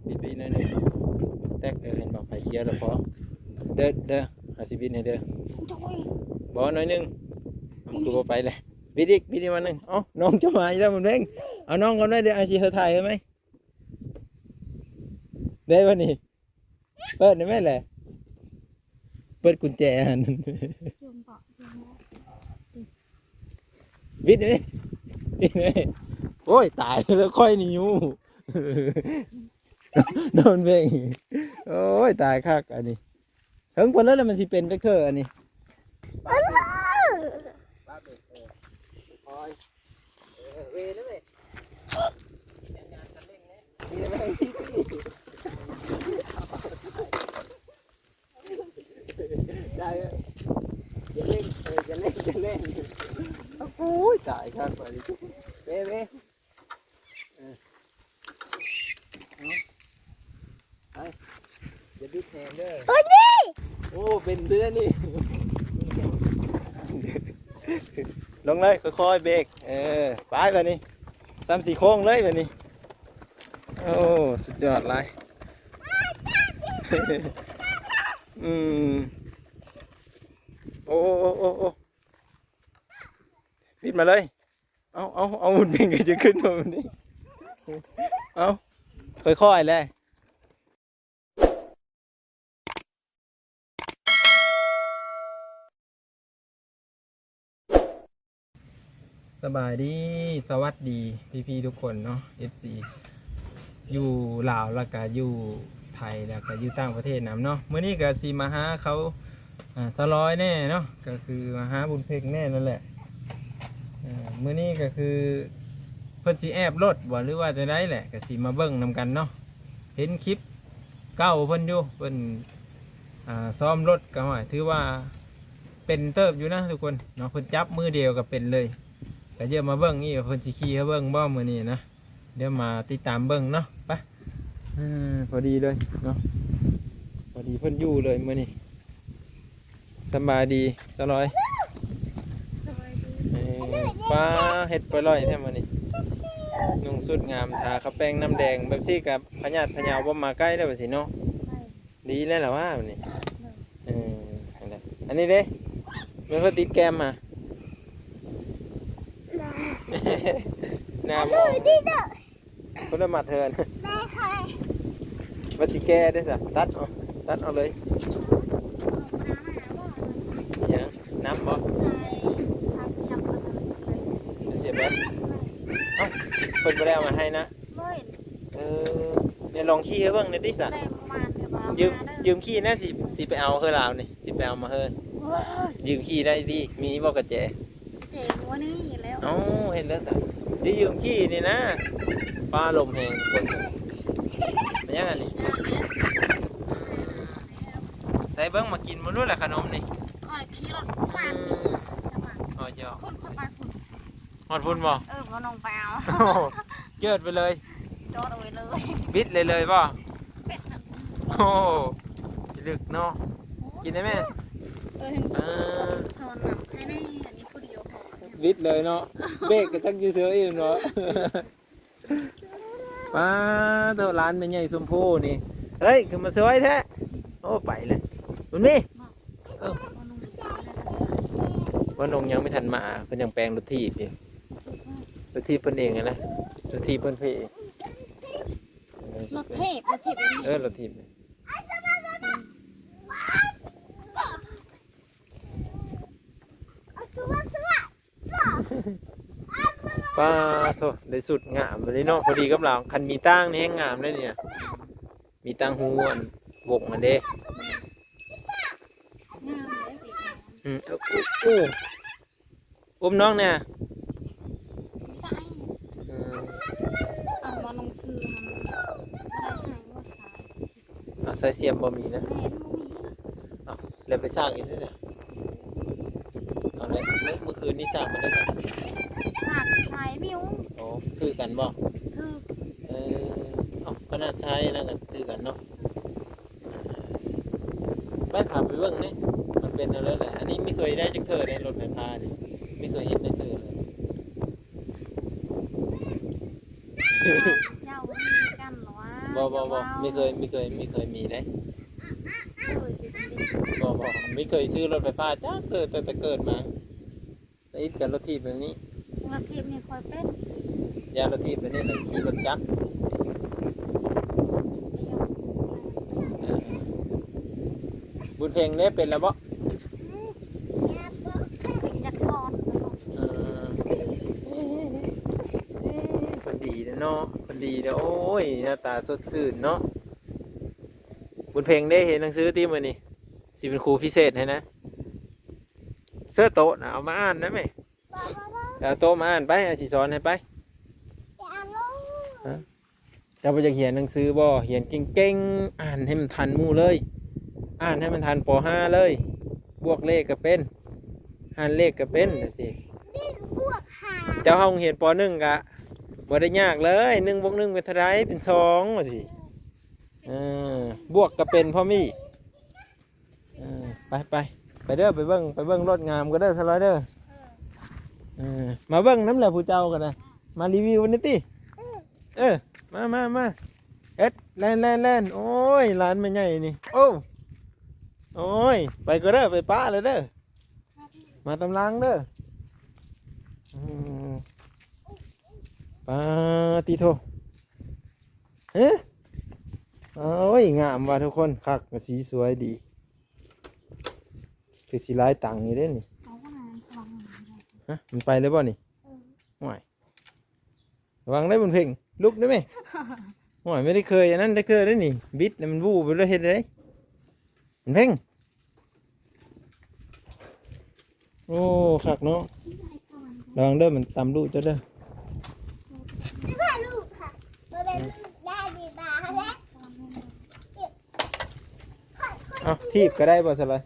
ບິດໄປອີກໜ້ອຍໜຶ່ງ. ແຕັກ ເອີ ເຫັນບໍ່? ໄຟຂຽວແລ້ວພໍ. ເດີ ເດີ ເຮົາຊິບິດໃຫ້ເດີ. ໂອ້ຍ ບໍ່ ໜ້ອຍໜຶ່ງ. ມັນຄືບໍ່ໄປເລີຍ? ບິດອີກ ບິດອີກໜ້ອຍໜຶ່ງ. ເອົ້າ ນ້ອງຈະມາອີກແລ້ວ ບຸນເພັງ. ເອົານ້ອງກ່ອນໄວ້ ດຽວອ້າຍຊິເຮີຖ່າຍໃຫ້ໃໝ່. ໄດ້ບໍ່ນີ້? ເປີດໄດ້ແມ່ນແຫຼະ. ເປີດກຸນແຈຫັ້ນ. ຈົມເກາະ ຈົມເກາະ. ບິດເອີຍ ບິດເອີຍ. ໂອ້ຍ ຕາຍແລ້ວຂ້ອຍນີ້ຢູ່. ໂດນເບັງ. ໂອ້ຍ ຕາຍຄັກອັນນີ້. ເຖິງພຸ້ນແລ້ວ ແລ້ວມັນຊິເປັນຈັກເທື່ອອັນນີ້. ເອີ ເວນະເວຍ. ໄດ້ເອີຍ. ຢ່າເລັ່ງ ເອີ ຢ່າເລັ່ງ ຢ່າເລັ່ງ. ໂອ້ຍ ຕາຍຄັກບາດນີ້. ເວ ເວ ເອີ ເອົາ ໄປ. ຢ່າບິດແຮງເດີ. ໂອ້ຍ ນີ້ ໂອ້ ເປັນເທື່ອນີ້. ລົງເລີຍ ຄ່ອຍໆ ເບຣກ. ເອີ ໄປບາດນີ້. ສ່ຳຊິໂຄ້ງເລີຍບາດນີ້. ໂອ້ ສຸດຍອດຫຼາຍ. ອືມ ໂອ້ ໂອ້ ໂອ້ ໂອ້ ໂອ້ ບິດມາເລີຍ. ເອົາ ເອົາ ເອົາ ໝູນເປັນກໍຈະຂຶ້ນມາແບບນີ້. ເອົາ ຄ່ອຍໆ ແຫຼະ. ສະບາຍດີ ສະຫວັດດີພີ່ໆ ທຸກຄົນເນາະ ເອັຟຊີ ຢູ່ລາວ ແລ້ວກະຢູ່ໄທ ແລ້ວກະຢູ່ຕ່າງປະເທດນຳເນາະ. ມື້ນີ້ກະຊິມາຫາເຂົາ ອ່າ ສາວລອຍແດ່ເນາະ ກະຄືມາຫາບຸນເພັງແດ່ນັ້ນແຫຼະ. ເອີ ມື້ນີ້ກະຄືເພິ່ນຊິແອບລົດບໍ່ ຫຼືວ່າຈັ່ງໃດແຫຼະ ກະຊິມາເບິ່ງນຳກັນເນາະ. ເຫັນຄລິບເກົ່າເພິ່ນຢູ່ ເພິ່ນ ອ່າ ຊ້ອມລົດກະ ໂອ້ຍ ຖືວ່າເປັນເຕີບຢູ່ນະທຸກຄົນເນາະ. ເພິ່ນຈັບມື້ດຽວກະເປັນເລີຍ. ກະດຽວມາເບິ່ງອີກວ່າເພິ່ນຊິຂີ່ໃຫ້ເບິ່ງບໍ່ມື້ນີ້ນະ. ດຽວມາຕິດຕາມເບິ່ງເນາະ ໄປ. ເອີ ພໍດີເລີຍເນາະ ພໍດີເພິ່ນຢູ່ເລີຍມື້ນີ້. ສະບາຍດີສາວລອຍ. ສະບາຍດີ. ເອີ ປ້າ ເຮັດປ່ອຍລ່ອຍແທ້ມື້ນີ້. ນຸ່ງສຸດງາມ ທາຂາວແປ້ງນ້ຳແດງ ແບບຊີ້ກະພະຍາດພະເຍົາບໍ່ມາໃກ້ແລ້ວວ່າຊີ້ເນາະ. ດີແລ້ວລະວ່ານີ້. ເອີ ຫັ້ນແຫຼະ. ອັນນີ້ເດ້ ແມ່ນເພິ່ນຕິດແກມມາ ໜ້າມອງ. ຄົນລະມັດເທີນ ວ່າຊິແກ້ເດ້ຊະ ຕັດເອົາ ຕັດເອົາເລີຍ. ຫຍັງ ນຳບໍ່? ເສຍແບັດ. ເອົ້າ ເພິ່ນບໍ່ໄດ້ເອົາມາໃຫ້ນະ. ບໍ່ເຫັນ. ເອີ ດຽວລອງຂີ່ໃຫ້ເບິ່ງແດ່ຕິຊະ. ຢືມ ຢືມຂີ່ແດ່ ຊິ ຊິໄປເອົາເຮີລາວນີ້ ຊິໄປເອົາມາເຮີ. ໂອ້ຍ ຢືມຂີ່ໄດ້ຕິ? ມີບໍ່ກະແຈ? ເຈງວ່ານີ້ແລ້ວ. ເອົ້າ ເຫັນແລ້ວຊະ ຊິຢືມຂີ່ນີ້ນະ. ຟ້າລົມແຮງຄົນ ເປັນຫຍັງອັນນີ້? ໃສ່ເບິ່ງ ມາກິນມື້ນີ້ແຫຼະຂະໜົມນີ້. ຂ້ອຍຂີ່ລົດຜ່ານນີ້ ສະບາຍ. ອໍ ເຈົ້າ ພຸ້ນ ຂ້ອຍໄປພຸ້ນ. ຮອດພຸ້ນບໍ່? ເອີ ບໍ່ນ້ອງໄປເອົາ. ໂອ້ ເຈີດໄປເລີຍ ຈອດເອົາໄວ້ເລີຍ. ບິດເລີຍ ເລີຍບໍ່? ໂອ້ ລຶກເນາະ. ກິນໄດ້ແມ່? ເອີ ເອີ ຊ້ອນນຳໃຫ້ແດ່ ອັນນີ້ຜູ້ດຽວພໍ. ບິດເລີຍເນາະ ເບຣກກະຈັກຢູ່ເຊີອີກເນາະ. ປ້າໂທ້ ຫຼານແມ່ໃຫຍ່ຊົມພູນີ້. ເຮີ້ຍ ຄືມາສວຍແທ້. ໂອ້ ໄປແລ້ວ ບຸນມີ. ເອີ ບໍ່ໜຸ່ງຍັງບໍ່ທັນມາ ເພິ່ນຍັງແປງລົດຖີບຢູ່. ລົດຖີບເພິ່ນເອງຫັ້ນນະ ລົດຖີບເພິ່ນເພ. ລົດຖີບ ລົດຖີບ ເອີ ລົດຖີບ. ປ້າໂທ້ ໄດ້ສຸດງາມບາດນີ້ເນາະ ພໍດີກັບລາວ. ຄັນມີຕ່າງນີ້ແຮງງາມເດ້ນີ້ນະ ມີຕ່າງຫູອັນວົງຫັ້ນເດ້. ອືມ ໂອ້ ໂອ້ ອຸ້ມນ້ອງແດ່. ເອີ ເອົາມາລົງຊື່ຫັ້ນ ບໍ່ໄດ້ໃຫ້ວ່າສາຍ ເອົາ ສາຍສຽມບໍ່ມີນະ. ແມ່ນ ບໍ່ມີນະ. ເອົາ ແລ້ວໄປສາກອີກຊະ. ເອົາ ແລ້ວມື້ ມື້ຄືນນີ້ສາກມາໄດ້ ສາກສາຍມິວ. ໂອ້ ຖືກກັນບໍ່? ຖືກ. ເອີ ເອົາ ຂະໜາດສາຍນັ້ນກະຖືກກັນເນາະ. ໄປ ພາໄປເບິ່ງແດ່ ມັນເປັນແນວໃດແຫຼະ. ອັນນີ້ບໍ່ເຄີຍໄດ້ຈັກເທື່ອເດ້ ລົດໄຟຟ້ານີ້ ບໍ່ເຄີຍເຫັນຈັກເທື່ອເລີຍ. ເຈົ້າມີກັນລະວ່າ. ບໍ່ ບໍ່ ບໍ່ ບໍ່ ບໍ່ ບໍ່ເຄີຍ ບໍ່ເຄີຍ ບໍ່ເຄີຍມີເດ້. ບໍ່ ບໍ່ ບໍ່ເຄີຍຊື້ລົດໄຟຟ້າຈັກເທື່ອ ຕັ້ງແຕ່ເກີດມາ. ຕາອິດກັບລົດຖີບແບບນີ້ ລົດຖີບນີ້ຂ້ອຍເປັນ ຢ້ານລົດຖີບແບບນີ້ແຫຼະ ຂີ່ລົດຈັກ. ບຸນເພັງເດ້ ເປັນແລ້ວບໍ່? ອືມ ຢາກສອນ. ເອີ ເພິ່ນດີເດ້ເນາະ ເພິ່ນດີເດ້. ໂອ້ຍ ໜ້າຕາສົດຊື່ນເນາະ. ບຸນເພັງເດ້ ຮຽນໜັງສືຕິມື້ນີ້? ຊິເປັນຄູພິເສດໃຫ້ນະ. ເຊີໂຕະນະ ເອົາມາອ່ານໄດ້ໄໝ? ບໍ່ ບໍ່ ບໍ່ ເອົາໂຕະມາອ່ານໄປ ອ້າຍຊິສອນໃຫ້ໄປ. ຢ່າອ່ານລົງ. ຮະ? ເຈົ້າບໍ່ຢາກຮຽນໜັງສືບໍ່? ຮຽນເກັ່ງໆ ອ່ານໃຫ້ມັນທັນໝູ່ເລີຍ ອ່ານໃຫ້ມັນທັນ ປໍຫ້າ ເລີຍ. ບວກເລກກໍເປັນ ຫານເລກກໍເປັນ ຈັ່ງຊີ້. ເດັກບວກຫາ ເຈົ້າເຂົ້າໂຮງຮຽນ ປໍໜຶ່ງ ກະບໍ່ໄດ້ຍາກເລີຍ ໜຶ່ງບວກໜຶ່ງເປັນເທົ່າໃດ? ເປັນສອງ ວ່າຊີ້. ເອີ ບວກກໍເປັນພ້ອມອີກ. ເອີ ໄປ ໄປ ໄປເດີ ໄປເບິ່ງ ໄປເບິ່ງລົດງາມກໍເດີ ສະລອຍເດີ. ເອີ ເອີ ມາເບິ່ງນຳແຫຼະຜູ້ເຈົ້າກໍໄດ້ ມາຣີວິວນີ້ຕິ. ເອີ ມາ ມາ ມາ ເອັດ ແລ່ນ ແລ່ນ ແລ່ນ. ໂອ້ຍ ຫຼານແມ່ໃຫຍ່ນີ້ ໂອ້ ໂອ້ຍ ໄປກໍເດີ ໄປປະແລ້ວເດີ ມາຕາມຫຼັງເດີ. ອືມ ປາຕິໂທ ເອີ ໂອ້ຍ ງາມວ່ະທຸກຄົນ ຄັກ ສີສວຍດີ ຄືຊິຫຼາຍຕັງຢູ່ເດ້ນີ້. ເອົາວ່າລະວັງ ຮະ ມັນໄປແລ້ວບໍ່ນີ້? ເອີ ໂອ້ຍ ລະວັງເດີບຸນເພັງ ລຸກໄດ້ໄໝ? ໂອ້ຍ ບໍ່ໄດ້ເຄີຍອັນນັ້ນຈັກເທື່ອເດ້ນີ້ ບິດແລ້ວມັນວູບໄປເລີຍ ເຮັດໃດ? ບຸນເພັງ ໂອ້ ຄັກເນາະ ລະວັງເດີ ມັນຕຳລູກເຈົ້າເດີ. ເອົ້າ ຖີບກໍໄດ້ບໍ່ ສະລອຍ?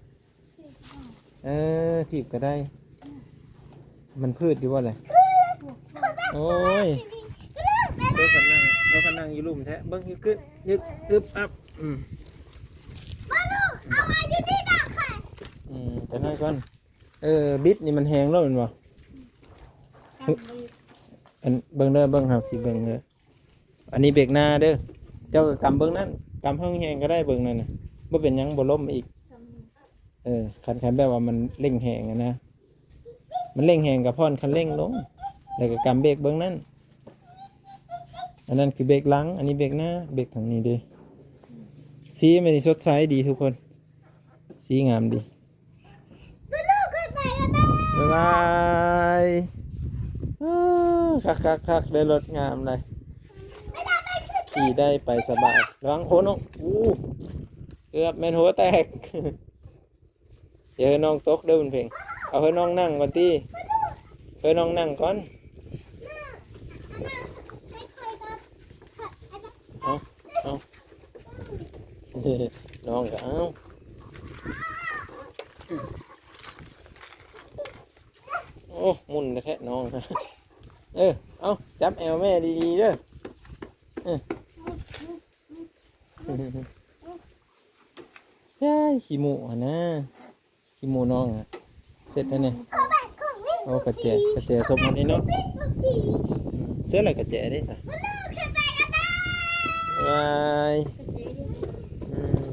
ເອີ ຖີບກໍໄດ້ ມັນພືດຢູ່ບໍ່ລະ? ໂອ້ຍ ໂຕຄັນນັ່ງ ໂຕຄັນນັ່ງຢູ່ລຸ່ມແທ້ ເບິ່ງ ຍືດຂຶ້ນ ຍືດ ອຶບ ອັບ ອືມ ອືມ ຈັກໜ້ອຍກ່ອນ. ເອີ ບິດນີ້ມັນແຮງໂລດແມ່ນບໍ່? ອັນ ເບິ່ງເດີ ເບິ່ງ ເຮົາຊິເບິ່ງເດີ. ອັນນີ້ເບກໜ້າເດີ ເຈົ້າກໍກຳເບິ່ງນັ້ນ ກຳແຮງໆກໍໄດ້ ເບິ່ງນັ້ນນະ ບໍ່ເປັນຫຍັງ ບໍ່ລົ້ມອີກ. ເອີ ຄັນ ຄັນແບບວ່າມັນເລັ່ງແຮງຫັ້ນນະ ມັນເລັ່ງແຮງກໍຜ່ອນຄັນເລັ່ງລົງ ແລ້ວກໍກຳເບກເບິ່ງນັ້ນ. ອັນນັ້ນຄືເບກຫຼັງ ອັນນີ້ເບກໜ້າ ເບກທາງນີ້ເດ້. ສີມັນນີ້ສົດໃສດີທຸກຄົນ ສີງາມດີ. ບາຍບາຍ. ເອີ ຄັກໆໆ ໄດ້ລົດງາມເລີຍ ຂີ່ໄດ້ໄປສະບາຍ. ລະວັງໂຄນອກ ອູ້ ເກືອບແມ່ນຫົວແຕກ. ຢ່າໃຫ້ນ້ອງຕົກເດີບຸນເພັງ ເອົາໃຫ້ນ້ອງນັ່ງກ່ອນຕິ ໃຫ້ນ້ອງນັ່ງກ່ອນ. ເອົາ ເອົາ ນ້ອງກໍເອົາ. ໂອ້ ໝຸ່ນແທ້ໆ ນ້ອງ. ເອີ ເອົາ ຈັບແອວແມ່ດີໆເດີ. ເອີ ຍາຍ ຂີ້ໝູ່ຫັ້ນນະ ຂີ້ໝູ່ນ້ອງອະ ເຊັດໃຫ້ແດ່. ໂອ້ ກະແຈ ກະແຈສົບຫັ້ນນີ້ເນາະ. ອືມ ເຊັດແລ້ວກະແຈເດ້ຊະ. ວາຍ ອືມ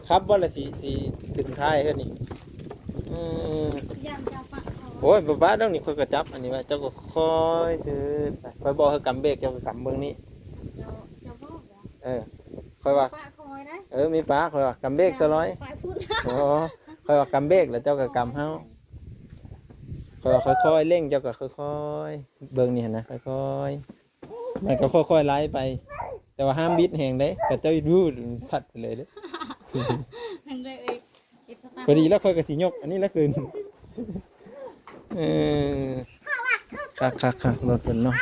ຂັບບໍ່ລະ ຊິ ຊິຂຶ້ນທ້າຍເຮີ້ນນີ້. ອືມ ຢ້ານເຈົ້າປະເຂົາ. ໂອ້ຍ ບໍ່ປະດອກນີ້ ຂ້ອຍກໍຈັບອັນນີ້ໄວ້ ເຈົ້າກໍຄ່ອຍຖືໄປ. ຂ້ອຍບອກໃຫ້ກຳເບກ ເຈົ້າກໍກຳເບິ່ງນີ້. ເຈົ້າ ເຈົ້າບອກວ່າ ເອີ ຂ້ອຍວ່າ ປະຂ້ອຍນະ. ເອີ ມີປະ ຂ້ອຍວ່າກຳເບກຊະລອຍ. ໄປພຸ້ນ ໂອ້ ຂ້ອຍວ່າກຳເບກ ແລ້ວເຈົ້າກໍກຳເຮົາ. ຂ້ອຍວ່າຄ່ອຍໆເລັ່ງ ເຈົ້າກໍຄ່ອຍໆເບິ່ງນີ້ຫັ້ນນະ ຄ່ອຍໆ ມັນກໍຄ່ອຍໆໄຫຼໄປ ແຕ່ວ່າຫ້າມບິດແຮງເດ້ ຄັນເຈົ້າບິດ ຊັດໄປເລີຍເດ້. ພໍດີແລ້ວ ຂ້ອຍກໍຊິຍົກອັນນີ້ລະຂຶ້ນ. ເອີ ຄັກໆໆ ລົດເພິ່ນເນາະ.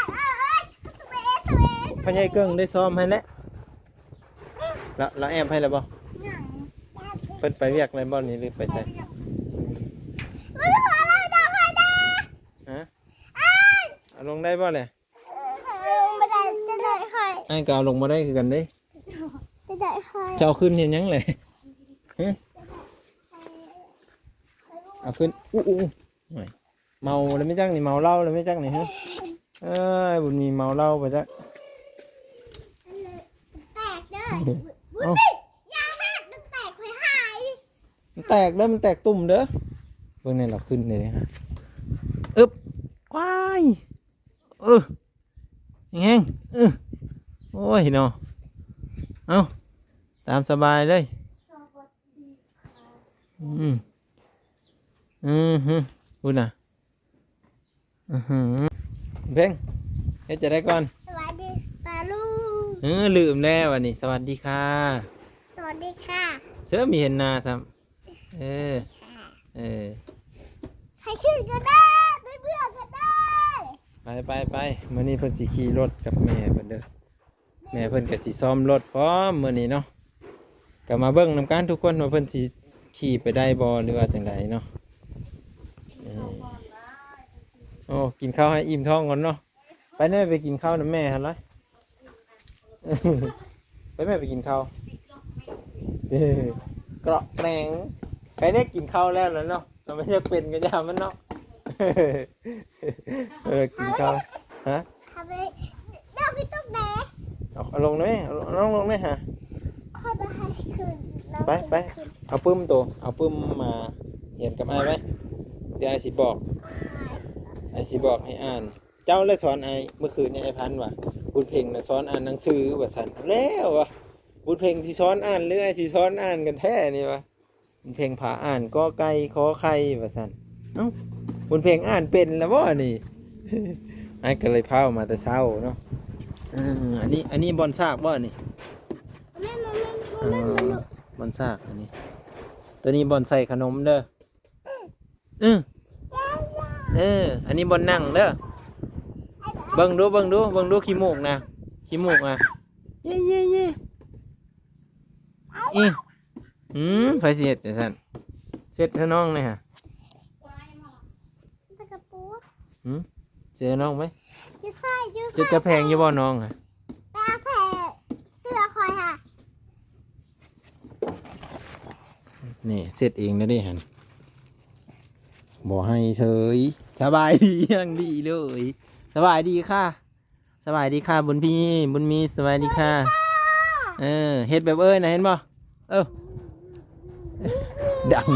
ພໍ່ໃຫຍ່ເກິ່ງໄດ້ຊ້ອມໃຫ້ແຫຼະ ລະ ລະແອບໃຫ້ແລ້ວບໍ່? ຍັງ. ເພິ່ນໄປວຽກແລ້ວບໍ່ນີ້ ຫຼືໄປໃສ? ຮະ? ເອົາລົງໄດ້ບໍ່ແຫຼະ? ເອົາລົງບໍ່ໄດ້ ຈະໄດ້ໃຫ້ ອ້າຍກໍເອົາລົງບໍ່ໄດ້ຄືກັນເດ້. ຈະໄດ້ໃຫ້ ຈະເອົາຂຶ້ນເຮັດຫຍັງແຫຼະ? ຮະ? ເອົາຂຶ້ນ ອຸ ອຸ ອຸ ໂອ້ຍ ເມົາແລ້ວແມ່ນຈັກນີ້ ເມົາເຫຼົ້າແລ້ວແມ່ນຈັກນີ້ ຮະ? ເອີຍ ບຸນມີເມົາເຫຼົ້າໄປຈັກ. ເອົ້າ ຢ່າເຮັດ ມັນແຕກ ຂ້ອຍຫາຍ ມັນແຕກເດີ້ ມັນແຕກຕຸ່ມເດີ້. ເບິ່ງແນ່ລະ ຂຶ້ນເດ້ ອຶບ ວ້າຍ ເອີ ແຮງໆ ເອີ ໂອ້ຍເນາະ ເອົ້າ ຕາມສະບາຍເລີຍ. ອືມ ອືຮຶ ພຸ້ນນະ ອືຮຶ ເພັງ ເຮັດຈັ່ງໃດກ່ອນ? ສະຫວັດດີປ້າລຸງ. ເອີ ລືມແລ້ວ ອັນນີ້ ສະຫວັດດີຄ່ະ. ສະຫວັດດີຄ່ະ. ເຊີ ມີເຫັນໜ້າຊ້ຳ. ເອີ ເອີ ໃຫ້ຂຶ້ນກໍໄດ້ ໄປເມືອກໍໄດ້. ໄປ ໄປ ໄປ. ມື້ນີ້ເພິ່ນຊິຂີ່ລົດກັບແມ່ເພິ່ນເດີ້. ແມ່ເພິ່ນກໍຊິຊ້ອມລົດພ້ອມມື້ນີ້ເນາະ. ກໍມາເບິ່ງນຳກັນທຸກຄົນວ່າເພິ່ນຊິຂີ່ໄປໄດ້ບໍ່ ຫຼືວ່າຈັ່ງໃດເນາະ. ເອີ ໂອ້ ກິນເຂົ້າໃຫ້ອີ່ມທ້ອງກ່ອນເນາະ. ໄປແນ່ ໄປກິນເຂົ້ານຳແມ່ຫັ້ນລະ. ໄປແມ່ ໄປກິນເຂົ້າ. ເກາະແກງ. ໄປແນ່ ກິນເຂົ້າແລ້ວລະເນາະ. ມັນຢາກເປັນກໍຢ່າມັນເນາະ. ເອີ ກິນເຂົ້າ. ຮະ? ເອົາໄປ ເອົາໄປຕົກແດ່. ເອົາ ເອົາລົງແນ່ ເອົາລົງ ລົງແນ່ຫາ. ຂ້ອຍບໍ່ໃຫ້ຂຶ້ນ. ໄປ ໄປ ເອົາປຶ້ມໂຕ ເອົາປຶ້ມມາຮຽນກັບອ້າຍໄວ້. ດຽວອ້າຍຊິບອກ ອ້າຍຊິບອກໃຫ້ອ່ານ. ເຈົ້າແຫຼະສອນອ້າຍ. ມື້ຄືນນີ້ອ້າຍພັນວ່າ ບຸນເພັງນະສອນອ່ານໜັງສືວ່າຊັ້ນ. ແລ້ວວ່າ ບຸນເພັງຊິສອນອ່ານ ຫຼືອ້າຍຊິສອນອ່ານກັນແທ້ນີ້ວ່າ. ບຸນເພັງພາອ່ານ ກ ໄກ່ ຂ ໄຂ່ ວ່າຊັ້ນ. ເອົ້າ ບຸນເພັງອ່ານເປັນແລ້ວບໍ່ນີ້? ອ້າຍກໍເລີຍພາອອກມາແຕ່ເຊົ້າເນາະ. ເອີ ອັນນີ້ ອັນນີ້ບ່ອນສາກບໍ່ນີ້? ແມ່ນ ແມ່ນ ແມ່ນ ເອີ ແມ່ນ ແມ່ນ ບ່ອນສາກອັນນີ້. ໂຕນີ້ບ່ອນໃສ່ຂະໜົມເດີ້. ອື ເອີ ອັນນີ້ບ່ອນນັ່ງເດີ້. ເບິ່ງດູ ເບິ່ງດູ ເບິ່ງດູ ຂີ້ມູກນະ ຂີ້ມູກນະ. ເຢ ເຢ ເຢ ອີ ອືມ ໃຜຊິເຮັດຈັ່ງຊັ້ນ? ເຊັດໃຫ້ນ້ອງແດ່ຫາ. ອືມ ເຊັດໃຫ້ນ້ອງໄປ. ຈະໃສ່ ຈະໃສ່ ຈະແພງຢູ່ບໍ່ນ້ອງຫາ? ແພງ ເສື້ອຂ້ອຍຫາ. ນີ້ ເຊັດເອງແລ້ວເດ້ຫັ້ນ. ບໍ່ໃຫ້ເສີຍ. ສະບາຍດີຢ່າງດີເລີຍ. ສະບາຍດີຄ່ະ. ສະບາຍດີຄ່ະ ບຸນພີ ບຸນມີ ສະບາຍດີຄ່ະ. ເອີ ເຮັດແບບເອີຍນະ ເຫັນບໍ່? ເອີ ດັງ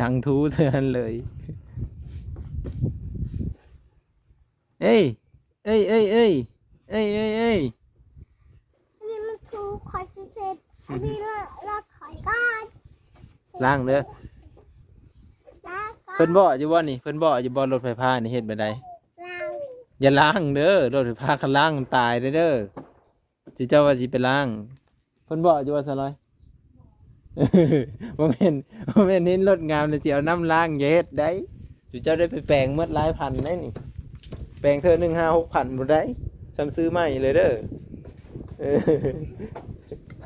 ດັງທູໃສ່ຫັ້ນເລີຍ. ເອີຍ ເອີຍ ເອີຍ ເອີຍ ເອີຍ ເອີຍ ເອີຍ. ອັນນີ້ມັນຖືຂ້ອຍຊິເຊັດ ອັນນີ້ລະ ລະຂ້ອຍກ່ອນ ລ້າງເດີ້. ລ້າງກ່ອນ. ເພິ່ນເບາະຢູ່ບໍ່ນີ້? ເພິ່ນເບາະຢູ່ບໍ່? ລົດໄຟຟ້ານີ້ເຮັດແບບໃດ? ລ້າງ. ຢ່າລ້າງເດີ້ ລົດໄຟຟ້າຄັນລ້າງມັນຕາຍເດີ້. ຊິເຈົ້າວ່າຊິໄປລ້າງ ເພິ່ນບອກຢູ່ວ່າຊັ້ນລອຍ. ບໍ່ແມ່ນ ບໍ່ແມ່ນເຫັນລົດງາມແລ້ວຊິເອົານ້ຳລ້າງ ຢ່າເຮັດໄດ໋. ສຸເຈົ້າໄດ້ໄປແປງໝົດຫຼາຍພັນໄດ໋ນີ້ ແປງເທື່ອໜຶ່ງຫ້າຫົກພັນພຸ້ນໄດ໋ ຊ່ຳຊື້ໃໝ່ເລີຍເດີ້. ເອີ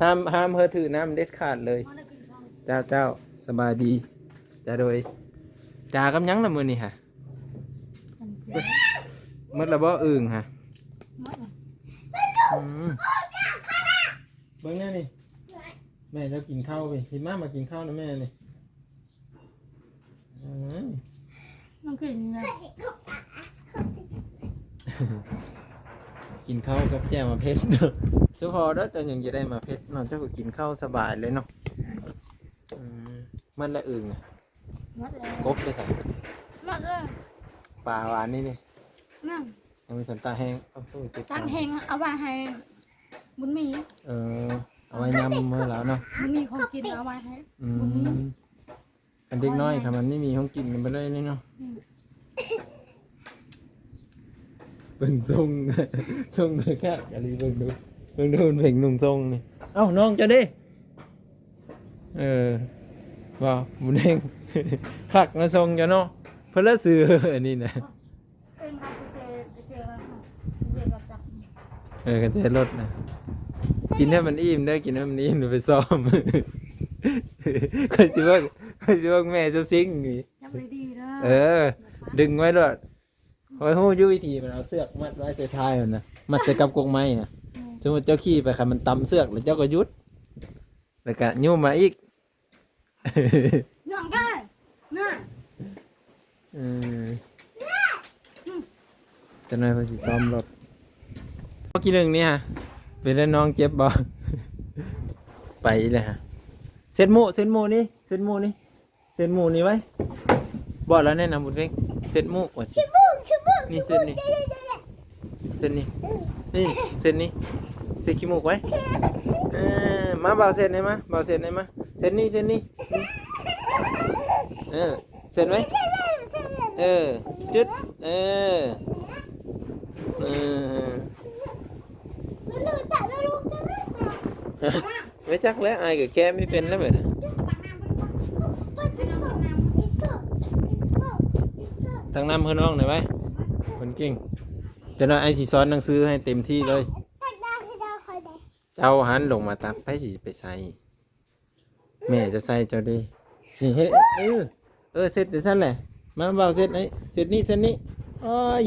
ຫ້າມ ຫ້າມເຮີຖືນ້ຳເດັດຂາດເລີຍ. ເຈົ້າ ເຈົ້າ ສະບາຍດີ. ເຈົ້າ ໂດຍ ຈາກັບຫຍັງລະມື້ນີ້ຫະ? ໝົດລະບໍ່? ອຶ່ງຫະ ໝົດລະ. ອືມ ເບິ່ງແນ່ນີ້ ແມ່ເຈົ້າກິນເຂົ້າພີ້ ພີ້ມາ ມາກິນເຂົ້ານຳແມ່ນີ້. ອືມ ມັນຄືຫຍັງ? ກິນເຂົ້າກັບແຈ່ວໝາກເຜັດເນາະ. ສະເພາະເດີ້ ເຈົ້າຍັງຈະໄດ້ໝາກເຜັດເນາະ ເຈົ້າກໍກິນເຂົ້າສະບາຍເລີຍເນາະ. ອືມ ໝົດລະອຶ່ງ. ໝົດແລ້ວ. ກົບໄດ້ໃສ? ໝົດແລ້ວ. ປາຫວານນີ້ເດ້? ຍັງ ຍັງມີສັນຕາແຫ້ງ. ເອົາ ຕາແຫ້ງເອົາໄວ້ໃຫ້ບຸນມີ. ເອີ ເອົາໄວ້ຍາມມື້ລາວເນາະ ບຸນມີຂອງກິນເອົາໄວ້ໃຫ້. ອືມ ບຸນມີ ຄັນເດັກນ້ອຍ ເອົາໄວ້ໃຫ້ ຄັນມັນໄມ່ມີຂອງກິນມັນບໍ່ໄດ້ເລີຍເນາະ. ອືມ ເບິ່ງຊົງ ຊົງຄັກອີ່ຫຼີ ເບິ່ງດູ ເບິ່ງດູ ເພິ່ນເພງນຸ່ງຊົງນີ້. ເອົ້າ ນ້ອງເຈົ້າເດ້? ເອີ ວ່າບຸນເພງ ຄັກນະຊົງເຈົ້າເນາະ. ເພິ່ນລະຊື່ອັນນີ້ນະ ເອີ ກັນແຈລົດນະ. ກິນໃຫ້ມັນອີ່ມເດີ້ ກິນໃຫ້ມັນອີ່ມ ດຽວໄປຊ້ອມ. ຂ້ອຍຊິເບິ່ງ ຂ້ອຍຊິເບິ່ງແມ່ເຈົ້າຊິງນີ້. ເອີ ດຶງໄວ້ໂລດ. ຂ້ອຍຮູ້ຢູ່ວິທີ ມັນເອົາເຊືອກມັດໄວ້ໃສ່ທ້າຍມັນນະ ມັດໃສ່ກັບກົກໄມ້ນະ. ອືມ ສົມມຸດເຈົ້າຂີ່ໄປ ຄັນມັນຕຳເຊືອກແລ້ວເຈົ້າກໍຢຸດ ແລ້ວກະຍູ້ມາອີກ. ນ້ອງກະ ນະ ເອີ ອືມ ຈັກໜ້ອຍເພິ່ນຊິຊ້ອມລົດ. ເມື່ອກີ້ໜຶ່ງນີ້ຫະ ເປັນແລ້ວນ້ອງເຈັບບໍ່? ໄປອີກແລ້ວຮະ. ເຊັດໝູກ ເຊັດໝູກນີ້ ເຊັດໝູກນີ້ ເຊັດໝູກນີ້ໄວ້. ບອກແລ້ວແນ່ນະບຸນເພັງ ເຊັດໝູກວ່າຊິ ນີ້ເຊັດນີ້ ເຊັດນີ້ ນີ້ເຊັດນີ້ ເຊັດຂີ້ໝູກໄວ້. ເອີ ມາ ບ່າວເຊັດໃຫ້ມາ ບ່າວເຊັດໃຫ້ມາ ເຊັດນີ້ ເຊັດນີ້ ເອີ ເຊັດໄວ້ ເອີ ຈຶດ ເອີ ເອີ. ບໍ່ຈັກແຫຼະ ອ້າຍກໍແຄບບໍ່ເປັນແລ້ວບັດນີ້. ຕັກນ້ຳໃຫ້ນ້ອງໜ່ອຍໄວ້ ຄົນເກັ່ງ. ຈັກໜ້ອຍອ້າຍຊິສອນໜັງສືໃຫ້ເຕັມທີ່ເລີຍ. ເຈົ້າຫັ້ນລົງມາຕັກ ໃຜຊິໄປໃສ່ ແມ່ຈະໃສ່ເຈົ້າເດ້. ນີ້ເຮັດ ເອີ ເອີ ເຊັດຈັ່ງຊັ້ນແຫຼະ. ມາ ບ່າວເຊັດໃຫ້ ເຊັດນີ້ ເຊັດນີ້ ໂອ້ຍ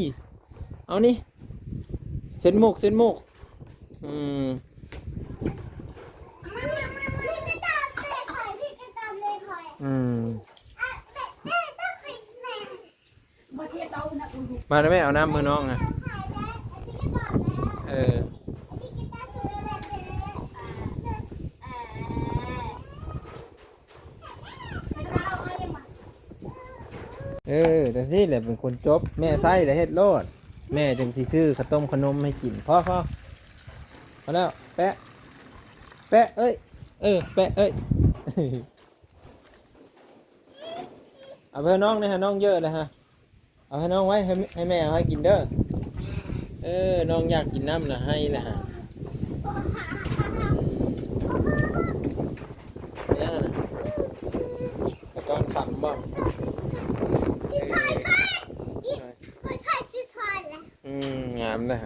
ເອົານີ້ ເຊັດໝູກ ເຊັດໝູກ. ອືມ ອືມ ມາແລ້ວແມ່ ເອົານ້ຳໃຫ້ນ້ອງນະ. ເອີ ເອີ ຈັ່ງຊີ້ແຫຼະເປັນຄົນຈົບ. ແມ່ໃສ່ແລ້ວເຮັດໂລດ ແມ່ຈຶ່ງຊິຊື້ເຂົ້າຕົ້ມເຂົ້າໜົມໃຫ້ກິນ. ພໍ ພໍ ພໍແລ້ວ. ແປະ ແປະເອີຍ ເອີ ແປະເອີຍ. ເອົາໄປໃຫ້ນ້ອງແດ່ ໃຫ້ນ້ອງເຢີະແລ້ວຮະ. ເອົາໃຫ້ນ້ອງໄວ້ ໃຫ້ ໃຫ້ແມ່ເອົາໃຫ້ກິນເດີ. ເອີ ນ້ອງຢາກກິນນ້ຳລະໄຫ້ລະຫາ. ເປັນຫຍັງນະ? ຕອນຄ່ຳບໍ? ຊິຊ່ອຍຂ້ອຍ ຂ້ອຍຊິຊ່ອຍລະ. ອືມ ງາມນະ.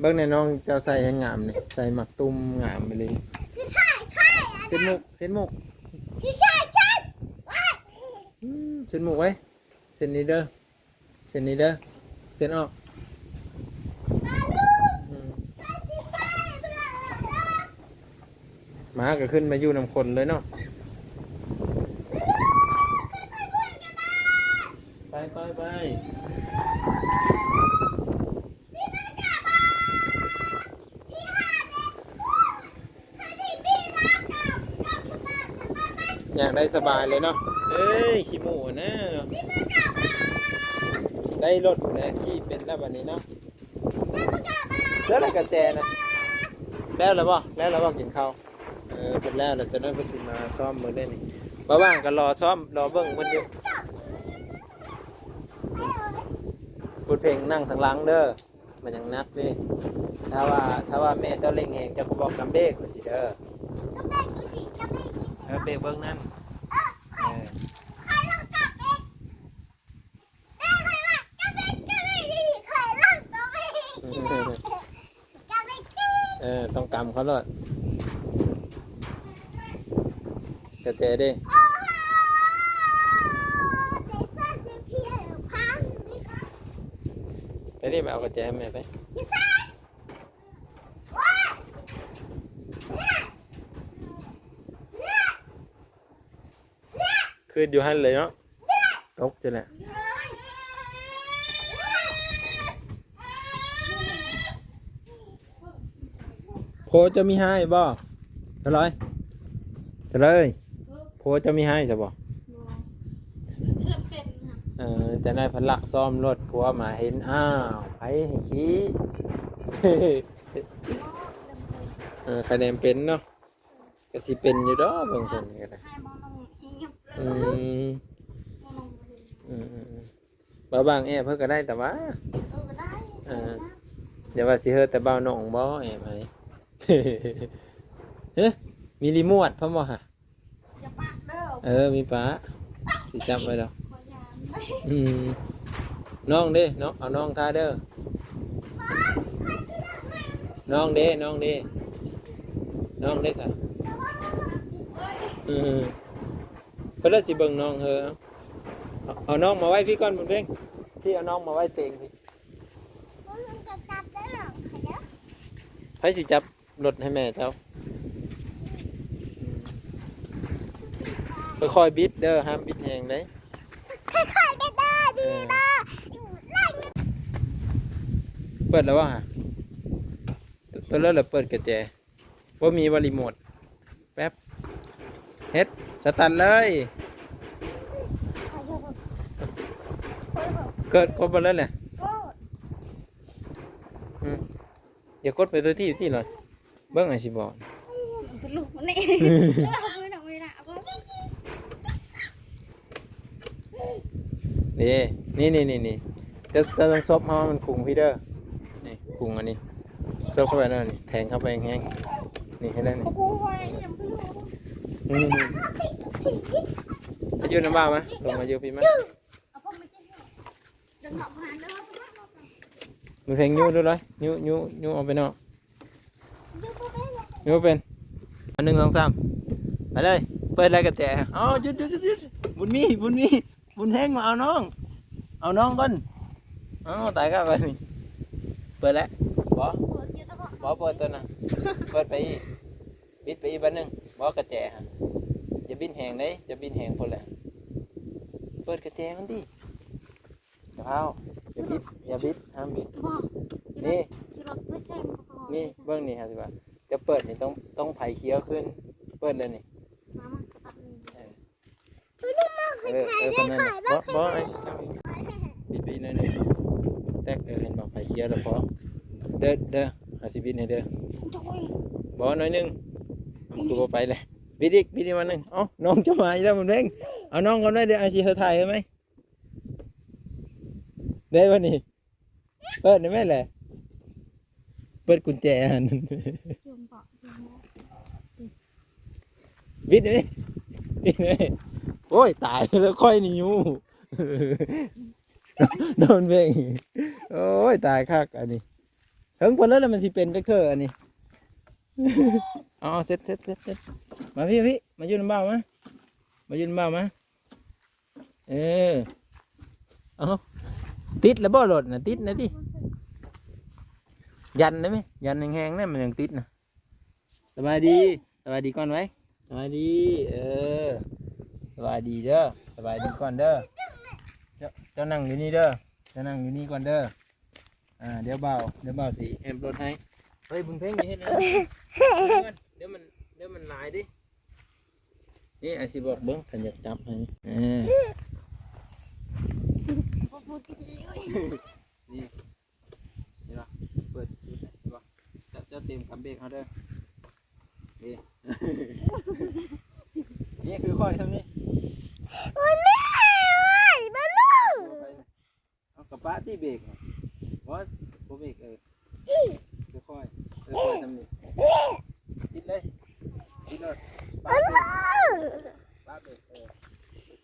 ເບິ່ງແນ່ ນ້ອງເຈົ້າໃສ່ແຮງງາມນີ້ ໃສ່ໝາກຕຸ້ມງາມອີ່ຫຼີ. ຊິໃສ່ໄຂ່ ເຊັດໝູກ ເຊັດໝູກ ຊິໃສ່ ໃສ່ ອືມ ເຊັດໝູກໄວ້ ເຊັດນີ້ເດີ ເຊັດນີ້ເດີ ເຊັດອອກ. ອືມ ໝາກໍຂຶ້ນມາຢູ່ນຳຄົນເລີຍເນາະ. ໄປ ໄປ ໄປ. ຢາກໄດ້ສະບາຍເລີຍເນາະ. ເອີຍ ຂີ້ໝູ່ນະເນາະ. ໄດ້ລົດແລ້ວ ຂີ່ເປັນແລ້ວບັດນີ້ເນາະ. ເຊື່ອແລ້ວກະແຈນະ. ແລ້ວລະບໍ່? ແລ້ວລະບໍ່ກິນເຂົ້າ? ເອີ ເພິ່ນແລ້ວລະ ຕອນນັ້ນເພິ່ນຊິມາຊ້ອມເບິ່ງໄດ້ນີ້. ບໍ່ວ່າງກໍລໍຊ້ອມ ລໍເບິ່ງເພິ່ນຢູ່. ບຸນເພັງນັ່ງທາງຫຼັງເດີ. ມັນຍັງໜັກເດ້. ຖ້າວ່າ ຖ້າວ່າແມ່ເຈົ້າເລັ່ງແຮງ ເຈົ້າກໍບອກກຳເບກວ່າຊີ້ເດີ. ກຳເບກຢູ່ນີ້ ກຳເບກຢູ່ນີ້ ເອີ ເບກເບິ່ງນັ້ນ. ເອີ ເອີ ຂ້ອຍລອງກຳເບກ ແມ່ຂ້ອຍວ່າກຳເບກ ກຳເບກຢູ່ນີ້ ຂ້ອຍລອງກຳເບກ ກຳເບກ ເອີ ຕ້ອງກຳເຂົາໂລດ. ກະແຈເດ້. ໂອ້ໂຫ ເຈສັນ ເຈເພຍ ພັງ ໄປນີ້ ໄປເອົາກະແຈໃຫ້ແມ່ໄປ. ຄືດຢູ່ຫັ້ນເລີຍເນາະ. ຕົກຈັ່ງແຫຼະ. ຜົວເຈົ້າມີຮ້າຍບໍ່? ຕະລອຍ ຕະເລີຍ. ຜົວເຈົ້າມີຮ້າຍຊະບໍ່? ບໍ່. ເລື່ອງເປັນນະ. ເອີ ຈັ່ງໃດເພິ່ນລັກຊ້ອມລົດ ຜົວມາເຫັນ ອ້າວ ໃຜໃຫ້ຂີ່. ເອີ ຄະແນນເປັນເນາະ. ກະຊິເປັນຢູ່ດອກ ເບິ່ງເພິ່ນກໍໄດ້. ອືມ ອືມໆໆ ບ່າວບາງແອບເພິ່ນກໍໄດ້ ແຕ່ວ່າ ເອີ ກໍໄດ້ ເອີ ຢ່າວ່າຊິເຮີດແຕ່ບ່າວໜອງບໍ ແອບໃຫ້. ເອີ ມີຣີໂມດພ້ອມບໍ່ຫະ? ຢ່າປະເດີ. ເອີ ມີປະ ຊິຈັບໄວ້ດອກ. ອືມ ນ້ອງເດ້ ນ້ອງ ເອົານ້ອງທ່າເດີ. ນ້ອງເດ້ ນ້ອງເດ້ ນ້ອງເດ້ຊະ. ເອີ ເພິ່ນລະຊິເບິ່ງນ້ອງເຮີ. ເອົາ ເອົານ້ອງມາໄວ້ພີ້ກ່ອນບຸນເພັງ ພີ້ ເອົານ້ອງມາໄວ້ເຕີງພີ້. ໃຜຊິຈັບ ລົດໃຫ້ແມ່ເຈົ້າ. ຄ່ອຍໆບິດເດີ ຫ້າມບິດແຮງເດ້. ຄ່ອຍໆບິດເດີ ດີເດີ. ເປີດແລ້ວຫວາ? ຕົວເລີກແລ້ວເປີດກະແຈ. ບໍ່ມີວ່າຣີໂມດ. ແປັບ ເຮັດ ສະຕາດເລີຍ. ເກີດ ກົດເບິດເລີຍແຫຼະ. ອືມ ຢ່າກົດໄປຕົວທີ່ ທີ່ລະ ເບິ່ງ ອ້າຍຊິບອກ. ກະລູກມັນນີ້ ເອົາໄວ້ນຳເວລາ ເອົາໄວ້ ນີ້ ນີ້ ນີ້ ນີ້ ນີ້ ເຈົ້າ ເຈົ້າຕ້ອງສົບເຮົາໃຫ້ມັນຄຸງພີ້ເດີ. ນີ້ ຄຸງອັນນີ້ ສົບເຂົ້າໄປແລ້ວນີ້ ແທງເຂົ້າໄປແຮງໆ ນີ້ ເຫັນແລ້ວນີ້. ໂອ້ໂຫ ນີ້ ນີ້ ມາຢູ່ນຳບ່າວມາ ລົງມາຢູ່ພີ້ມາ. ເອົາພວກມາເຈັບເນາະ ເດີນເນາະ ມາເດີ. ບຸນເພັງຍູ້ດູເລີຍ ຍູ້ ຍູ້ ຍູ້ອອກໄປນອກ. ນີ້ບໍ່ເປັນ ນີ້ບໍ່ເປັນ. ອັນ ໜຶ່ງ ສອງ ສາມ ໄປເລີຍ. ເປີດແລ້ວກະແຈ. ເອົາ ຢຸດ ຢຸດ ຢຸດ ຢຸດ. ບຸນມີ ບຸນມີ ບຸນເພັງ ມາເອົານ້ອງ ເອົານ້ອງກ່ອນ. ເອົາ ຕາຍກະບາດນີ້. ເປີດແລ້ວ. ບໍ່ ບໍ່ເປີດຕົວນັ້ນ. ເປີດໄປອີກ ບິດໄປອີກບາດໜຶ່ງ. ບໍ່ ກະແຈຫັ້ນ. ຢ່າບິດແຮງເດ້ ຢ່າບິດແຮງພຸ້ນແຫຼະ. ເປີດກະແຈມັນຕິ. ຢ່າພ້າວ ຢ່າບິດ ຢ່າບິດ ຫ້າມບິດ. ບໍ່ ນີ້ ຂີ່ລົດ ໃສ່ໝວກກັນນັອກ ນີ້ ເບິ່ງນີ້ ເຮົາຊິວ່າ ຈະເປີດນີ້ຕ້ອງ ຕ້ອງໄຂເຄີຍຂຶ້ນ. ເປີດແລ້ວນີ້. ມາ ມາ ສະຕາດນີ້. ເອີ ເອີ ເອີ ສ່ຳນັ້ນແຫຼະ. ບໍ່ ບໍ່ ໄອ້ ບິດໄປອີກໜ້ອຍໜຶ່ງ. ແຕກ ເອີ ເຫັນບໍ່ ໄຂເຄີຍແລ້ວພໍ. ເດີ ເດີ ຫາຊິບິດໃຫ້ເດີ. ບໍ່ ໜ້ອຍໜຶ່ງ. ມັນຄືບໍ່ໄປແຫຼະ. ບິດອີກ ບິດອີກບາດໜຶ່ງ. ເອົ້າ ນ້ອງຈະມາອີກແລ້ວ ບຸນເພັງ. ເອົານ້ອງກ່ອນໄວ້ ດຽວອ້າຍຊິເຮັດຖ່າຍໃຫ້ໃໝ່. ໄດ້ບໍ່ນີ້? ເປີດໄດ້ແມ່ນແຫຼະ. ເປີດກຸນແຈຫັ້ນ. ປິດໄດ້ ປິດໄດ້. ໂອ້ຍ ຕາຍແລ້ວ ຂ້ອຍນີ້ຢູ່ ໂດນເບັງ. ໂອ້ຍ ຕາຍຄັກອັນນີ້. ເຖິງພຸ້ນແລ້ວ ແລ້ວມັນຊິເປັນຈັກເທື່ອອັນນີ້. ເອົາ ເຊັດ ເຊັດ ເຊັດ ເຊັດ. ມາພີ້ ມາພີ້ ມາຢູ່ນຳບ່າວມາ ມາຢູ່ນຳບ່າວມາ. ເອີ ເອົາ ຕິດແລ້ວບໍ່ລົດນະ? ຕິດນະຕິ. ຢັນໄດ້ໄໝ? ຢັນແຮງໆນະ ມັນຈັ່ງຕິດນະ. ສະບາຍດີ ສະບາຍດີກ່ອນໄວ້ ສະບາຍດີ. ເອີ ສະບາຍດີເດີ ສະບາຍດີກ່ອນເດີ. ເຈົ້າ ເຈົ້ານັ່ງຢູ່ນີ້ເດີ ເຈົ້ານັ່ງຢູ່ນີ້ກ່ອນເດີ. ອ່າ ດຽວບ່າວ ດຽວບ່າວຊິແອບລົດໃຫ້. ເຮີ້ຍ ບຸນເພັງ ຢ່າເຮັດອັນນັ້ນ ດຽວມັນ ດຽວມັນຫຼາຍເດ້. ນີ້ ອ້າຍຊິບອກເບິ່ງ ຄັນຢາກຈັບໃຫ້. ເອີ ບໍ່ພູດອີ່ຫຼີເອີຍ. ນີ້ ເຫັນບໍ່? ເປີດສຸດ ເຫັນບໍ່? ເຈົ້າ ເຈົ້າເຕັມກຳເບກເຮົາເດີ. ນີ້ ນີ້ຄືຂ້ອຍຊ່ຳນີ້. ໂອ້ຍ ແມ່ເອີຍ ມາລູກ. ເອົາກະປະຕິເບກ. ບໍ່ ບໍ່ເບກ ເອີ ຄ່ອຍໆ ເອີ ຄ່ອຍໆ ຊ່ຳນີ້ ຕິດເລີຍ ຕິດໂລດ ປະເບກ ປະເບກ ເອີ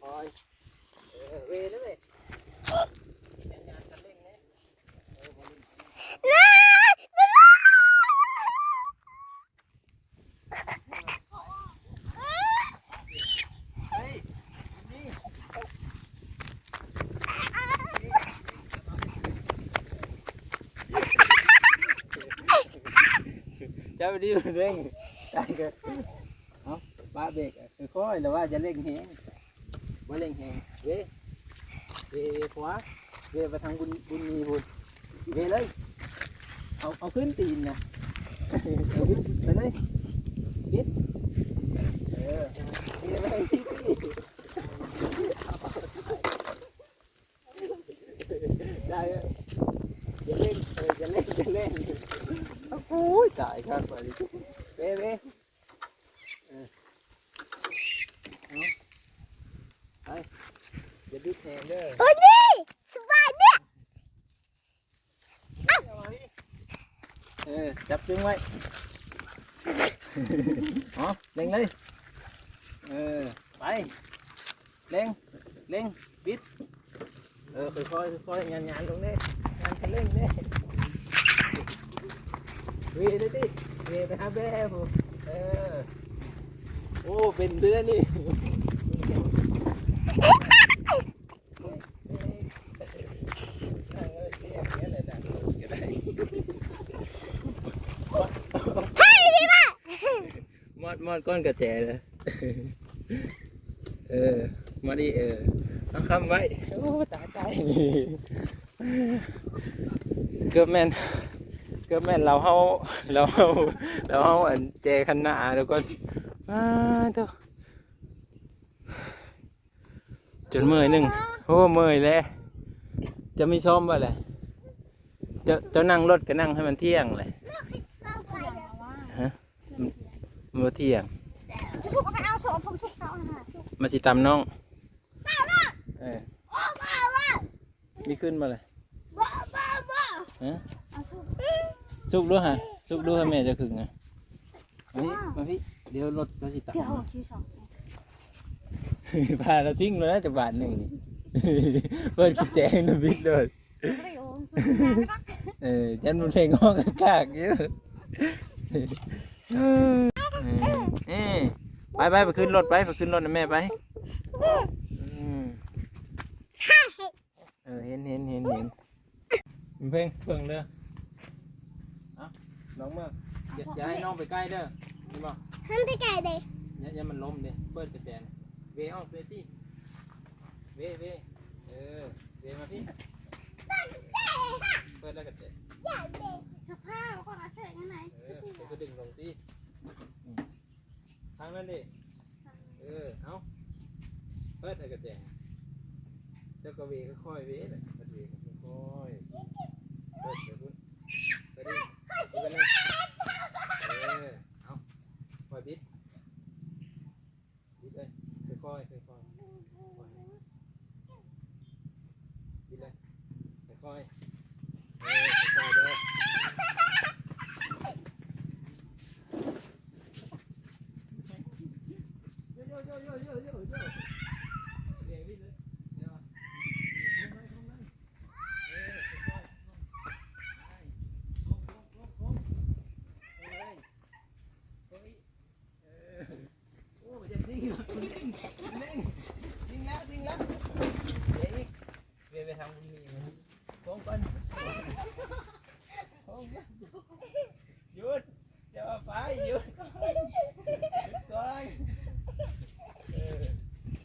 ຄ່ອຍໆ ເອີ ເວເລີຍ ເອີ ບໍ່ເລັ່ງ ຈັບດີເລັ່ງ ເອົາ ປະເບກ ຄ່ອຍໆ ລະວ່າຢ່າເລັ່ງແຮງ. ບໍ່ເລັ່ງແຮງ ເວ ເວ ເວຂວາ ເວໄປທາງບຸນ ບຸນມີພຸ້ນ ເວເລີຍ. ເອົາ ເອົາຂຶ້ນຕີນນະ ເອົາຂຶ້ນໄປເລີຍ ບິດ ເອີ ເວໄປ ໄດ້ ຢ່າເລັ່ງ ເອີ ຢ່າເລັ່ງ ຢ່າເລັ່ງ. ໂອ້ຍ ຕາຍຄັກບາດນີ້ ເວ ເວ. ເອີ ເອົາ ໄປ ຢ່າບິດແຮງເດີ. ໂອ້ຍ ນີ້ ສະບາຍເດີ. ເອີ ຈັບຕຶງໄວ້ ເອົາ ເລັ່ງເລີຍ ເອີ ໄປ ເລັ່ງ ເລັ່ງ ບິດ. ເອີ ຄ່ອຍໆ ຄ່ອຍໆ ຫຍັນໆ ລົງເດ້ ຫຍັນຄັນເລັ່ງເດ້. ເວເດ້ຕິ ເວໄປຫາແບພຸ້ນ ເອີ ໂອ້ ເປັນຢູ່ເດ້ນີ້. ມອດ ມອດກ້ອນກະແຈເດີ. ເອີ ມານີ້ ເອີ ເອົາຄຳໄວ້. ໂອ້ ຕາຍ ຕາຍ ເກືອບແມ່ນ ເກືອບແມ່ນລາວເຮົາ ລາວເຮົາ ລາວເຮົາ ອັນ ແຈຄັນໜ້າທຸກຄົນ. ອ້າໂທ້ ຈົນເມື່ອຍໜຶ່ງ. ໂອ້ ເມື່ອຍແລ້ວ. ຈະມີຊ້ອມບໍ່ແຫຼະ? ເຈົ້າ ເຈົ້ານັ່ງລົດກໍນັ່ງໃຫ້ມັນທ່ຽງແຫຼະ. ຮະ? ມັນບໍ່ທ່ຽງ. ມາຊິຕຳນ້ອງ. ເອີ ມີຂຶ້ນບໍ່ລະ? ບໍ່ ບໍ່ ບໍ່. ຮະ? ເອົາສຸກ ສຸກດູຫະ ສຸກດູຫະ ແມ່ຈະຄຶງນະ. ມາພີ້ ມາພີ້ ດຽວລົດເຂົາຊິຕາມ. ພາລະຖິ້ມໂລດນະ ຈັກບາດໜຶ່ງນີ້. ເປີດກະແຈນະ ບິດໂລດ. ເອີ ຢ້ານມັນເພງຮ້ອງກາກໆຢູ່. ເອີ ໄປ ໄປ ໄປຂຶ້ນລົດໄປ ໄປຂຶ້ນລົດນຳແມ່ໄປ. ອືມ ເອີ ເຫັນ ເຫັນ ເຫັນ ເຫັນ. ເພິ່ງ ເພິ່ງເດີ. ເອົາ ນ້ອງເມືອ ຢ່າ ຢ່າໃຫ້ນ້ອງໄປໃກ້ເດີ ເຫັນບໍ່? ຫ້າມໄປໃກ້ເດ້. ຢ່າ ຢ່າມັນລົ້ມເດ້. ເປີດກະແຈ ເວອອກເລີຍຕິ ເວ ເວ. ເອີ ເວມາພີ້. ເປີດແລ້ວກະແຈ. ສະພາບຄົນອາເສຍຈັ່ງໃດ? ເອີ ເຈົ້າກະດຶງລົງຕິ. ທາງນັ້ນເດ້. ເອີ ເອົາ ເປີດໃຫ້ກະແຈ. ເຈົ້າກະເວຄ່ອຍໆເວແຫຼະ ເປີດເວຄ່ອຍໆ ເປີດໄປພຸ້ນ ເປີດອີກ ເປີດອີກ. ເອີ ເອົາ ຄ່ອຍບິດ ບິດເລີຍ ຄ່ອຍໆ ຄ່ອຍໆ ບິດເລີຍ ຄ່ອຍໆ. ເອີ ຄ່ອຍໆເດີ. ໂອ້ ມັນຈະຈິງ ມັນຈິງ ມັນຈິງ ຈິງແລ້ວ ຈິງແລ້ວ. ເວ ເວ ເວໄປທາງບຸນມີ ໂຄ້ງກ່ອນ ໂຄ້ງ ໂຄ້ງ ຢຸດ ຢ່າວ່າໄປ ຢຸດກ່ອນ ຢຸດກ່ອນ. ເອີ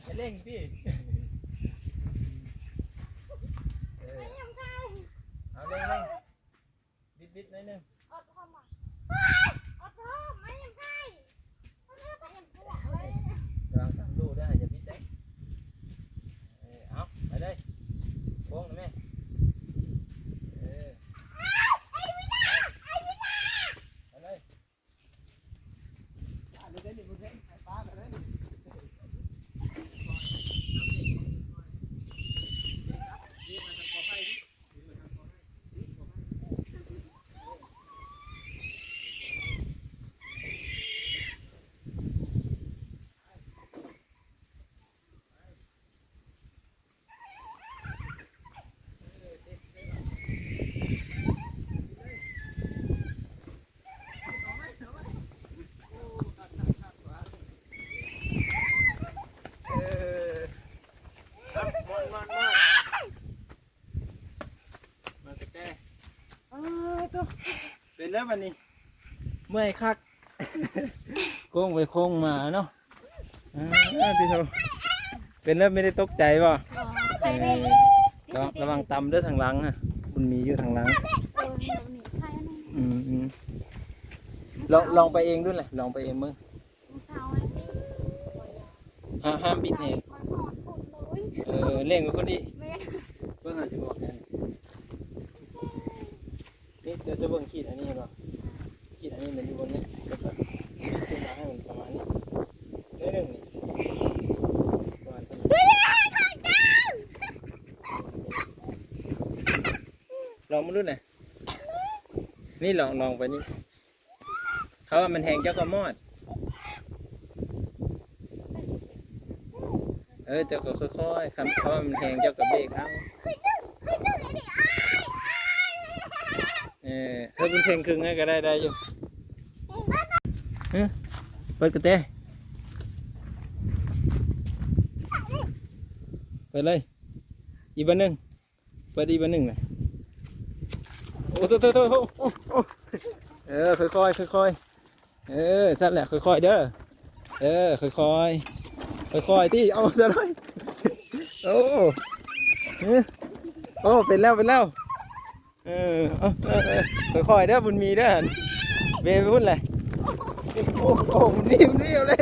ຢ່າເລັ່ງຕິ ເອີ ເອົາເລັ່ງ ເລັ່ງ. ບິດໆໜ້ອຍໜຶ່ງ ອອດພ້ອມບໍ່? ອອດພ້ອມ ມາຍັງໄດ້ ລະວັງຕຳດູເດີ ຢ່າບິດເດີ. ເອີ ເອົາ ໄປເລີຍ ໂຄ້ງນະແມ່. ເອີ ໄປເລີຍ. ເອີ ມາແຕ່ ເປັນແລ້ວບັດນີ້ ເມື່ອຍຄັກ ໂຄ້ງໄປໂຄ້ງມາເນາະ. ອ່າ ຕິໂທ ເປັນແລ້ວ ບໍ່ໄດ້ຕົກໃຈບໍ່? ເອີ ລະ ລະວັງຕຳເດີທາງຫຼັງນະ ບຸນມີຢູ່ທາງຫຼັງ. ອືມ ອືມ ລອງ ລອງໄປເອງດູແຫຼະ ລອງໄປເອງເບິ່ງ. ຫ້າມ ຫ້າມບິດແຮງ ເອີ ເລັ່ງໄປພຸ້ນອີກ. ເບິ່ງ ຫາຊິບອກໃຫ້. ນີ້ ເຈົ້າ ເຈົ້າເບິ່ງຂີດອັນນີ້ເຫັນບໍ່? ຂີດອັນນີ້ມັນຢູ່ບົນນີ້ ແລ້ວກະຂຶ້ນມາໃຫ້ມັນປະມານນີ້ ໜ້ອຍໜຶ່ງນີ້ ປະມານຊັ້ນ. ລອງມາລຸ້ນນະ ນີ້ ລອງ ລອງໄປນີ້. ເຂົາວ່າມັນແຮງເຈົ້າກະມອດ. ເອີ ເຈົ້າກະຄ່ອຍໆ ຄັນເຂົາວ່າມັນແຮງເຈົ້າກະເບຣກເອົາ. ເອີ ເຮີ້ຍ ບຸນເພັງຄຶງໃຫ້ກະໄດ້ ໄດ້ຢູ່. ເອີ ເປີດກະແຕ ເປີດເລີຍ ອີກບາດໜຶ່ງ. ເປີດອີກບາດໜຶ່ງນະ. ໂອ້ ໂທ້ ໂທ້ ໂທ້ ໂອ້ ໂອ້ ໂອ້ ເອີ ຄ່ອຍໆ ຄ່ອຍໆ ເອີ ຊັ້ນແຫຼະ ຄ່ອຍໆເດີ. ເອີ ຄ່ອຍໆ ຄ່ອຍໆຕິ ເອົາຊະໜ້ອຍ. ໂອ້ ເອີ ໂອ້ ເປັນແລ້ວ ເປັນແລ້ວ. ເອີ ເອີ ເອີ ເອີ ຄ່ອຍໆເດີ ບຸນມີເດີ ເບໄປພຸ້ນແຫຼະ. ໂອ້ ໂອ້ ບຸນມີ ບຸນມີ ເອົາເລີຍ.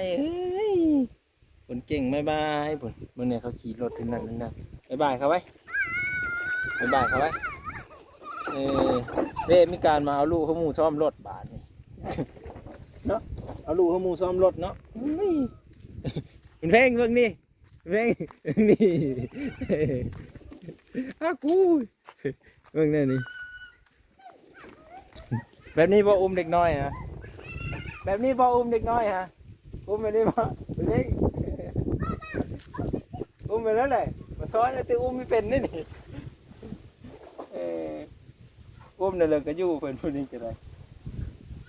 ຍ ເອີຍ ຄົນເກັ່ງ ບາຍບາຍພຸ້ນ. ເບິ່ງແດ່ ເຂົາຂີ່ລົດເຖິງນັ້ນເຖິງນັ້ນ ບາຍບາຍເຂົາໄວ້ ບາຍບາຍເຂົາໄວ້. ເອີ ເດ້ ມີການມາເອົາລູກເຮົາໝູ່ຊ້ອມລົດບາດນີ້ເນາະ ເອົາລູກເຮົາໝູ່ຊ້ອມລົດເນາະ. ເຮີ້ຍ ເພິ່ນເພງເບິ່ງນີ້ ເບິ່ງນີ້ ອາກູ ເບິ່ງແນ່ນີ້. ແບບນີ້ບໍ່ອຸ້ມເດັກນ້ອຍຮະ ແບບນີ້ບໍ່ອຸ້ມເດັກນ້ອຍຮະ. ອຸ້ມແບບນີ້ບໍ່ເດັກ ອຸ້ມແບບນັ້ນແຫຼະ ມາສອນແຕ່ອຸ້ມບໍ່ເປັນນີ້ນີ້. ເອີ ໂອ້ นั่นเลยก็อยู่เพิ่นผู้นี้ก็ได้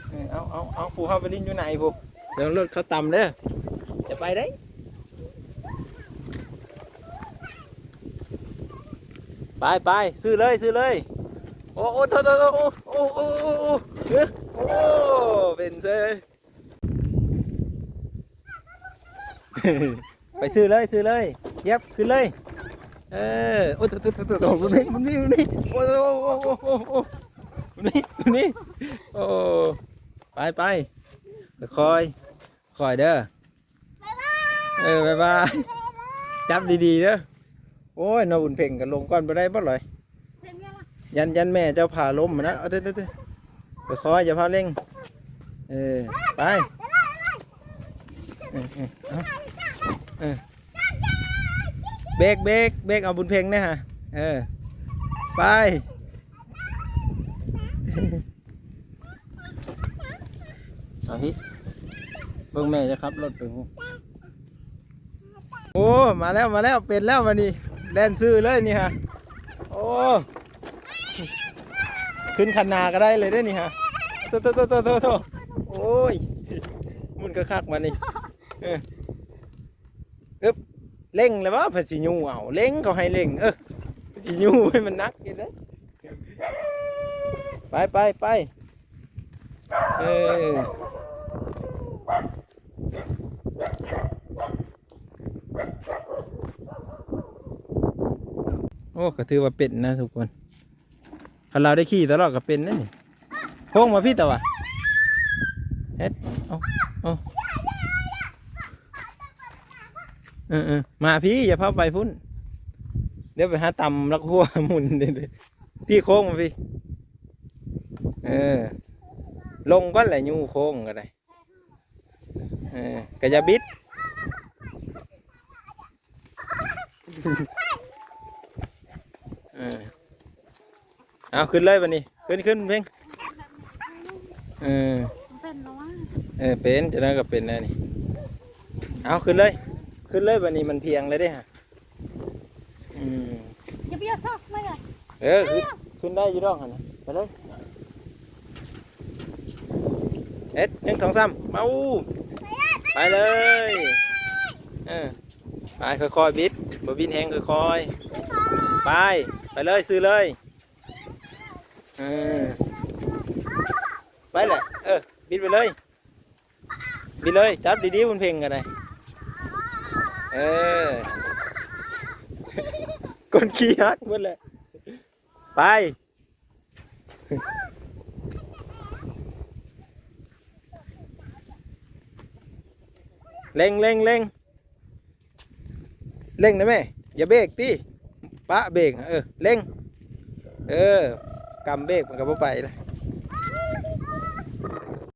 เออ เอา เอา เอา ผู้เฮาไปลิ้นอยู่ไหนผู้ เดี๋ยวรถเขาตำเด้อ จะไปได้ ไป ไป ซื้อเลย ซื้อเลย โอ้ โอ้ โทษ โทษ โทษ โอ้ โอ้ โอ้ โอ้ เอ้อ โอ้ เป็นเซย ไปซื้อเลย ซื้อเลย เย็บ ขึ้นเลย เออ โอ้ โต โต โต โต มันมี มันมี มันมี โอ้ โอ้ โอ้ โอ้ โอ้ โอ้ มันมี มันมี โอ้ ไป ไป ค่อย ค่อยเด้อ เออ บ๊ายบาย จับดีๆ เด้อ โอ้ย น้องบุญเพ็งก็ลงก่อนบ่ได้บ่ลอย เพิ่นเนี่ยล่ะ ยัน ยันแม่เจ้าพาล้มหั้นนะ เอาเด้อ เด้อ เด้อ ค่อยๆ อย่าพาเร่ง เออ ไป เออ เออ เอา เออ เบรก เบรก เบรก เอาบุญเพ็งเนี่ยฮะ เออ ไป เอาฮิ เบิ่งแม่จะขับรถไปพุ้น โอ้ มาแล้ว มาแล้ว เป็นแล้วบัดนี้ แล่นซื่อเลยนี่ฮะ โอ้ ขึ้นคันนาก็ได้เลยเด้อนี่ฮะ โต โต โต โต โต โอ้ย หมุนคักๆ บัดนี้ เออ อึ๊บ เร่งแล้วบ่ เพิ่นสิยู้เอา เร่ง เขาให้เร่ง เออ สิยู้ให้มันหนักอยู่เด้อ ไป ไป ไป เออ โอ้ ก็ถือว่าเป็นนะทุกคน คันลาวได้ขี่ตลอดก็เป็นเด้นี่ โค้งมาพี้ตะวะ เฮ็ด เอา เอา เออ เออ มาพี้ อย่าพาไปพุ้น เดี๋ยวไปหาตำลักหัวหมุนเด้ พี้โค้งมาพี้ เออ ลงก่อนแหละ ยู้โค้งก็ได้ เออ ก็อย่าบิด เออ เอาขึ้นเลยบัดนี้ ขึ้น ขึ้นเพ็ง เออ มันเป็นแล้ววะ เออ เป็น จังได๋ก็เป็นแน่นี่ เอาขึ้นเลย ขึ้นเลยบัดนี้ มันเพียงเลยเด้ฮะ อืม อย่าไปเอาซอกมาเลย เออ ขึ้น ขึ้นได้อยู่ดอกหั่นน่ะ ไปเลย เฮ็ด หนึ่ง สอง สาม เมา ไปเลย เออ ไป ค่อยๆ บิด บ่บิดแฮง ค่อยๆ ไป ไปเลย ซื้อเลย เออ ไปแหละ เออ บิดไปเลย บิดเลย จับดีๆ บุญเพ็งก็ได้ เออ ก้นขี้หักหมดแหละ ไป เร่ง เร่ง เร่ง เร่งนะแม่ อย่าเบรกติ ปะเบรก เออ เร่ง เออ กำเบรกมันก็บ่ไปละ